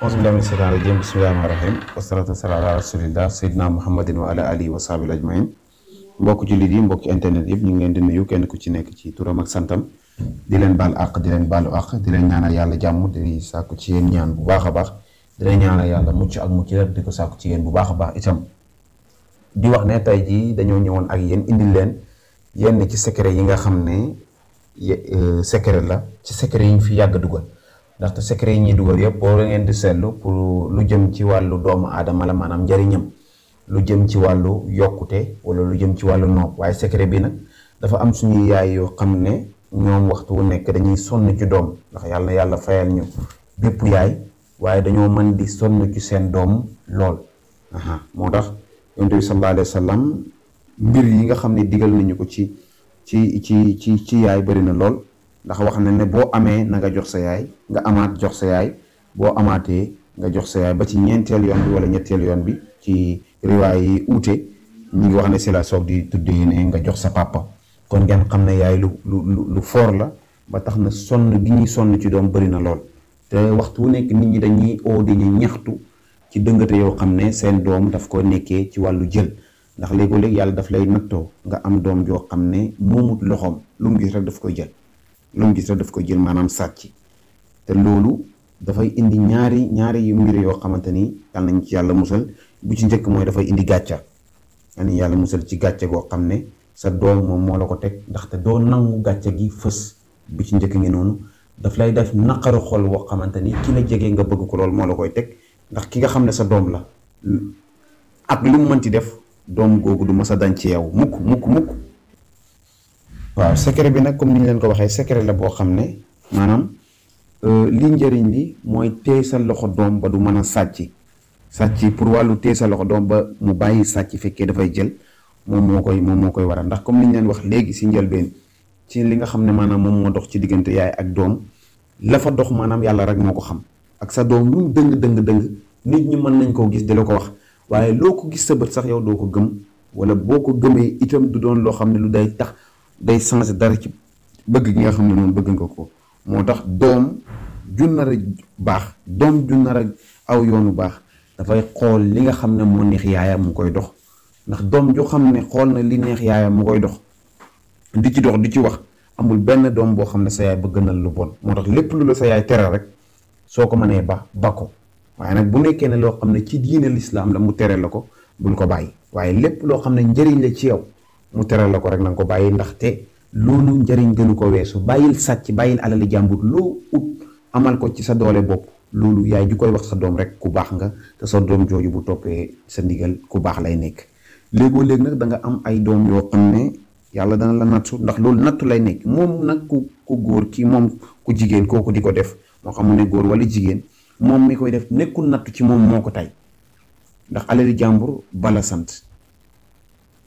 auzu billaahi mina shaytaani rajiim bismillaahi rahmaani rahiim wasalaatu wasalaamu ala rasulillah sayyidina muhammadin wa ala alihi wa sahbihi ajmain mbokk jullit yi mbokki internet yëpp ñu ngi leen di nuyu kenn ku ci nekk ci turam ak santam di leen baal àq di leen baalu àq di leen ñaanal yàlla jàmm di sàkku ci yéen ñaan bu baax a baax di leen ñaanal yàlla mucc ak mucc rek di ko sàkku ci yéen bu baax a baax itam di wax ne tey jii dañoo ñëwoon ak yéen indil leen yenn ci secret yi nga xam ne secret la ci secret yi ñu fi yàgg dugal ndaxte secret yi ñuy dugal yëpp boo ngeen di seetlu pour lu jëm ci wàllu doomu aadama la maanaam njëriñam lu jëm ci wàllu yokkute wala lu jëm ci wàllu nopp waaye secret bi nag dafa am suñu yaay yoo xam ne ñoom waxtu wu nekk dañuy sonn ci doom ndax yàlla na yàlla fayal ñu bépp yaay waaye dañoo mën di sonn ci seen doom lool. moo tax yonent bi sallallahu alayhi wa sallam mbir yi nga xam ne digal nañu ko ci yaay bëri na lool. ndax wax na ne boo amee na nga jox sa yaay nga amaat jox sa yaay boo amaatee nga jox sa yaay ba ci ñeenteel yoon bi wala ñetteel yoon bi ci riwaay yi uute ñu ngi wax ne si la soog di tuddee ne nga jox sa papa kon ngeen xam ne yaay lu foor la ba tax na sonn gi ñuy sonn ci doom bëri na lool te waxtu wu nekk nit ñi dañuy di ñu ñaxtu ci dëngate yoo xam ne seen doom daf ko nekkee ci wàllu jël ndax léegoo-léeg yàlla daf lay nattoo nga am doom joo xam ne moomut loxoom lu mu gis rek daf koy jël lu mu gis rek daf koy jël maanaam sàcc te loolu dafay indi ñaari yu mbir yoo xamante ni yàlla nañ ci yàlla musal bu ci njëkk mooy dafay indi gàcca yàlla yàlla musal ci gàcce goo xam ne sa doom moom moo la ko teg ndaxte doo nangu gàcce gi fës bu ci njëkk ngi noonu daf lay def naqaru xol woo xamante ni ki la jege nga bëgg ko lool moo la koy teg ndax ki nga xam ne sa doom la ak lu mu mënti def doom googu du mës a dañ ci yow mukk waaw secret bi nag comme ni ñu leen ko waxee secret la boo xam ne maanaam li njëriñ li mooy téye sa loxo doom ba du mën a sàcc pour wàllu téye sa loxo doom ba mu bàyyi sàcc fekkee dafay jël moom moo koy waral ndax comme ni ñu leen wax léegi si njëlbeen ci li nga xam ne maanaam moom moo dox ci diggante yaay ak doom la fa dox maanaam yàlla rek moo ko xam ak sa doom lu dëng nit ñi mën nañ koo gis di la ko wax waaye loo ko gis sa bët sax yow doo ko gëm wala boo ko gëmee itam du doon loo xam ne lu day tax day changé dara ci bëgg gi nga xam ne noonu bëgg nga ko moo tax doom ju nar a baax doom ju nar a aw yoonu baax dafay xool li nga xam ne moo neex yaayam mu koy dox ndax doom ju xam ne xool na li neex yaayam mu koy dox di ci dox di ci wax amul benn doom boo xam ne sa yaay bëgg na lu bon moo tax lépp lu la sa yaay tere rek soo ko mënee ba ko waaye nag bu nekkee ne loo xam ne ci diine lislaam la mu tere la ko bul ko bàyyi waaye lépp loo xam ne njëriñ la ci yow mu teral la ko rek na nga ko bàyyi ndaxte loolu njëriñ gënu ko weesu bàyyil sàcc bàyyil alali jàmbur loo ut amal ko ci sa doole bopp loolu yaay ju koy wax sa doom rek ku baax nga te sa doom jooju bu toppee sa ndigal ku baax lay nekk léegoo léeg nag da nga am ay doom yoo xam ne yàlla dana la nattu ndax loolu nattu lay nekk moom nag ku góor ki moom ku jigéen kooku di ko def moo xam mu ne góor wala jigéen moom mi koy def nekkul nattu ci moom moo ko tey ndax alali jàmbur bala sant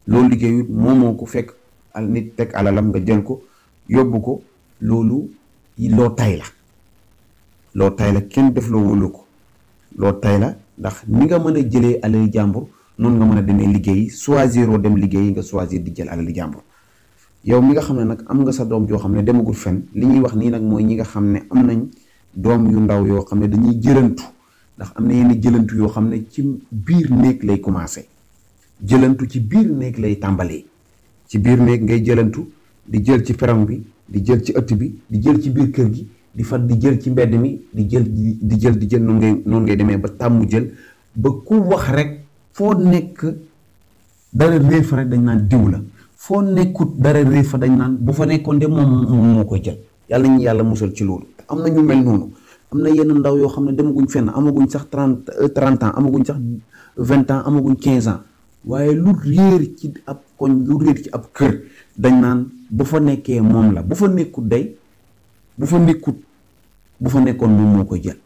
loolu liggéeyut moomoo ko fekk nit teg alalam nga jël ko yóbbu ko loolu loo tay la kenn def loo wóolu ko loo tay la ndax ni nga mën a jëlee alali jàmbur noonu nga mën a demee liggéey choisiroo dem liggéey nga choisir di jël alali jàmbur yow mi nga xam ne nag am nga sa doom joo xam ne demagul fen li ñuy wax nii nag mooy ñi nga xam ne am nañ doom yu ndaw yoo xam ne dañuy jëlantu ndax am na yenn jëlantu yoo xam ne ci biir néeg lay commencé jëlantu ci biir néeg lay tàmbalee ci biir néeg ngay jëlantu di jël ci perron bi di jël ci ëtt bi di jël ci biir kër gi di fat di jël ci mbedd mi di jël noonu ngay demee ba tàmmu jël ba ku wax rek foo nekk dara réer fa rek dañ naan diw la foo nekkut dara réer fa dañ naan bu fa nekkoon de moom moo koy jël yàlla ñu yàlla musal ci loolu te am na ñu mel noonu am na yenn ndaw yoo xam ne demaguñ fenn amaguñ sax 30 ans amaguñ sax 20 ans amaguñ 15 ans waaye lu réer ci ab koñ lu réer ci ab kër dañ naan bu fa nekkee moom la bu fa nekkut bu fa nekkoon moom moo koy jël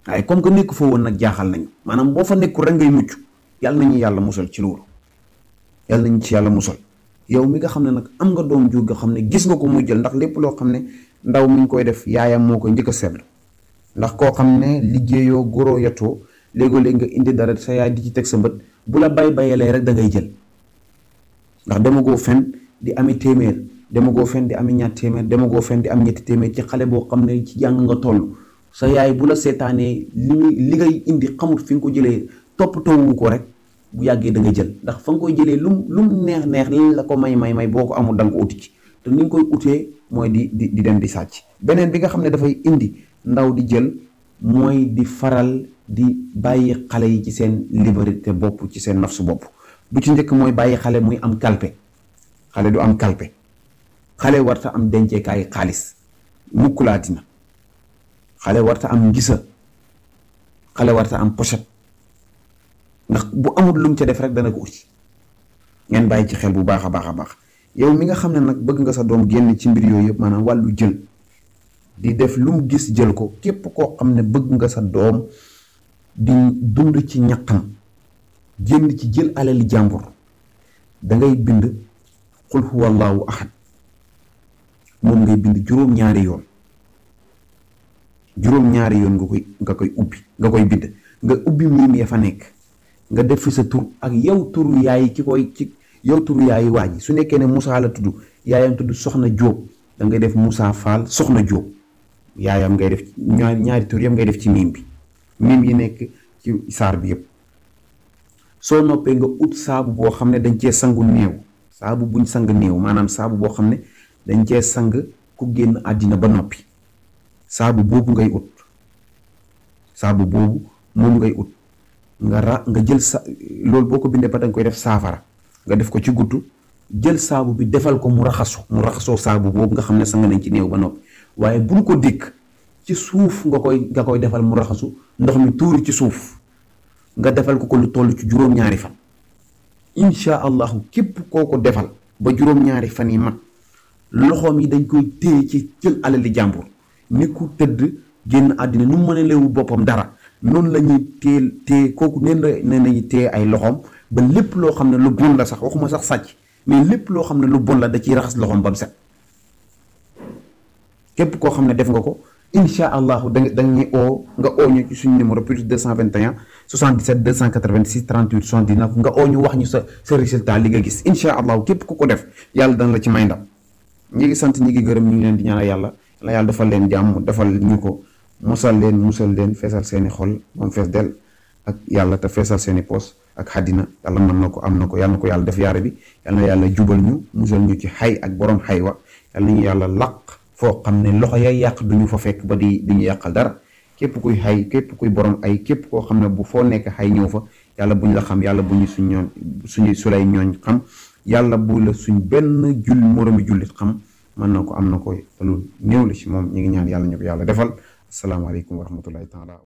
waaye comme que nekku fa woon nag jaaxal nañu maanaam boo fa nekkul rek ngay mucc yàlla nañu yàlla musal ci loolu yàlla nañu ci yàlla musal yow mi nga xam ne nag am nga doom ju nga xam ne gis nga ko muy jël ndax lépp loo xam ne ndaw mi ngi koy def yaayam moo koy njëkk a seetlu ndax koo xam ne liggéeyoo góoroo yatoo léegoo-léeg nga indi dara sa yaay di ci teg sa mbët bu la bayalee rek da ngay jël ndax demagoo fen di ami téeméer demagoo fen di ami ñaar téeméer demagoo fen di am ñetti téeméer ci xale boo xam ne ci jàng nga toll sa yaay bu la seetaanee li ngay indi xamut fi nga ko jëlee toppatoowu ko rek bu yàggee da nga jël ndax fa nga koy jëlee lum neex li la ko may boo ko amul da nga ko uti ci te ni nga koy utee mooy di dem di sàcc. beneen bi nga xam ne dafay indi ndaw di jël mooy di faral di bàyyi xale yi ci seen liberté bopp ci seen nafsu bopp. bu ci njëkk mooy bàyyi xale muy am kalpe. xale du am kalpe. xale warta am denceekaay xaalis mukkulaati na. xale warta am ngisa. xale warta am pochette. ndax bu amul lum ca def rek dana ko uti. ngeen bàyyi ci xel bu baax a baax yow mi nga xam ne nag bëgg nga sa doom génn ci mbir yooyu yëpp maanaam wàllu jël di def lu mu gis jël ko képp koo xam ne bëgg nga sa doom di dund ci ñaqam génn ci jël alali jàmbur dangay bind qul huwa allahu ahad moom ngay bind juróom-ñaari yoon nga koy ubbi nga koy bind nga ubbi miim ya fa nekk nga def fi sa tur ak yow turu yaay yow turu yaayi waa ji su nekkee ne Moussa la tudd yaayam tudd Soxna Jóob da ngay def Moussa Fall Soxna Jóob yaayam ngay def ñaari tur yam ngay def ci miim yi nekk ci saar bi yëpp. soo noppee nga ut saabu boo xam ne dañ cee sangu néew saabu buñ sang néew maanaam saabu boo xam ne dañ cee sang ku génn àddina ba noppi saabu boobu ngay ut moom ngay ut nga jël loolu boo ko bindee ba danga koy def saafara nga def ko ci guttu jël saabu bi defal ko mu raxasoo saabu boobu nga xam ne sang nañ ci néew ba noppi waaye bul ko dékk ci suuf nga koy defal mu raxasu ndox mi tuuri ci suuf nga defal ko lu toll ci juróom-ñaari fan incha allahu képp koo ko defal ba juróom-ñaari fan yi mat loxoom yi dañ koy téye ci jël alali jàmbur ni ku tëdd génn àddina nu mën a lewu boppam dara noonu la ñuy téye kooku nee nañu téye ay loxoom ba lépp loo xam ne lu bon la sax waxuma sax sàcc mais lépp loo xam ne lu bon la da ciy raxas loxoom ba mu set képp koo xam ne def nga ko incha allahu dañuy nga oo ñu ci suñu numéro plus 221 77 286 38 79 nga oo ñu wax ñu sa résultat li nga gis incha allahu képp ku ko def yàlla dana la ci may ndam ñi ngi sant ñi ngi gërëm ñu ngi leen di ñaanal yàlla defal leen jàmm defal ñu ko musal leen feesal seeni xol moom fees del ak yàlla te feesal seeni poos ak xaddina yàlla mën na ko am na ko yàlla na ko yàlla def yaara bi yàlla na yàlla jubal ñu musal ñu ci xay ak borom xay wa yàlla ñu yàlla laq foo xam ne loxo yay yàq duñu fa fekk ba di ñu yàqal dara képp kuy xay képp kuy borom ay képp koo xam ne bu foo nekk xay ñëw fa yàlla buñ la xam yàlla bu ñu suñu sulay ñooñ xam yàlla bu la suñ benn moroomi jullit xam mën na ko am na ko lu néew la ci moom ñi ngi ñaan yàlla ñu ko yàlla defal asalaamaaleykum wa rahmatullahi taala